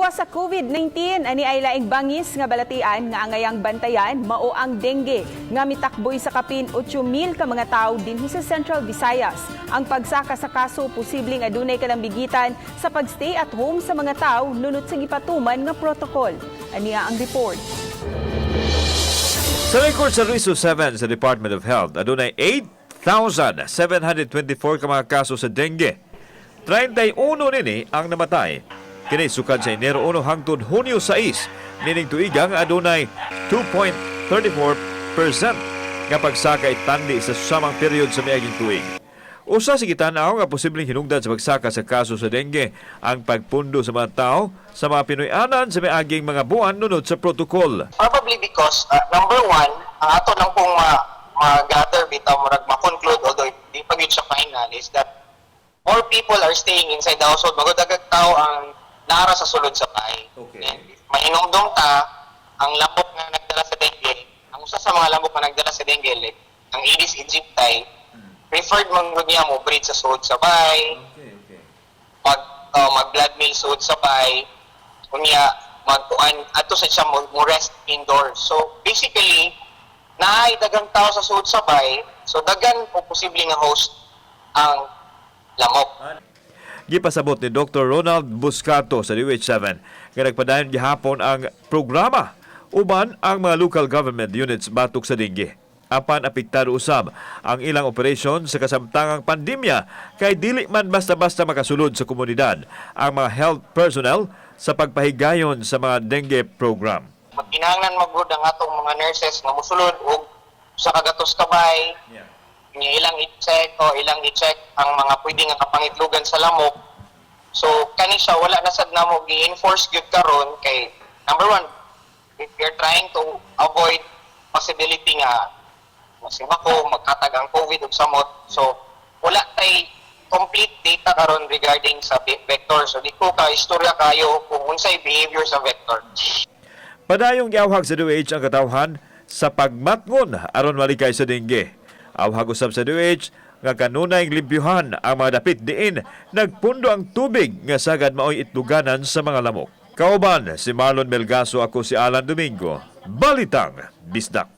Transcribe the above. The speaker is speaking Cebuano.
Gawas sa COVID-19, ani ay laing bangis nga balatian nga angayang bantayan, mao ang dengue nga mitakboy sa kapin 8,000 ka mga tawo dinhi sa Central Visayas. Ang pagsaka sa kaso, posibleng adunay kalambigitan sa pagstay at home sa mga tawo nunot sa gipatuman nga protocol. Ania ang report. Sa record sa Region 7 sa Department of Health, adunay 8,724 ka mga kaso sa dengue. 31 nini ang namatay. Kini sukad sa Enero 1 hangtod Hunyo 6, nining tuiga nga adunay 2.34% nga pagsaka itandi sa samang period sa miaging tuig. Usa sa gitan-aw nga posibleng hinungdan sa pagsaka sa kaso sa dengue ang pagpundo sa mga tao sa mga Pinoy-anan sa miaging mga buwan nunod sa protocol. Probably because, number one, ang ato lang pong ma-gather bitaw, murag ma-conclude, although di pa gyud siya final, is that more people are staying inside the household. Magudagag tao ang naara sa sulod sa bahay. And if mahinumdum ta, ang lamok nga nagdala sa dengue, ang usa sa mga lamok nga nagdala sa dengue, like, ang Aedes aegypti, preferred man gud niya mo breed sa sulod sa bahay, mag blood meal sulod sa bahay, unya magkuan ato sa siya mo rest indoors. So basically, naay dagang tao sa sulod sa bahay, so dagan o posible nga host ang lamok. Gipasabot ni Dr. Ronald Buscato sa DOH-7 nga nagpadayon gihapon ang programa uban ang mga local government units batok sa dengue. Apan apektado usab ang ilang operasyon sa kasamtangang pandemya kay dili man basta-basta makasulod sa komunidad ang mga health personnel sa pagpahigayon sa mga dengue program. Magkinahanglan magud ang atong mga nurses nga mosulod og sa kagatos ka bahay, nga ilang i-check o ilang i-check ang mga pwede nga kapangitlugan sa lamok. So kani siya, wala na sad namo gi-enforce gyud karon kay number one, if you're trying to avoid possibility nga masibako, magkatag ang COVID ug samot. So wala tay complete data karon regarding sa vector. So di ko ka istorya kayo kung unsay behavior sa vector. Padayong giawhag sa DOH ang katawhan sa pagmatngon aron malikay sa dengue. Awhag usab sa DOH nga kanunay limpyuhan ang mga dapit diin nagpundo ang tubig nga sagad maoy itluganan sa mga lamok. Kauban si Marlon Melgaso, ako si Alan Domingo. Balitang Bisdak.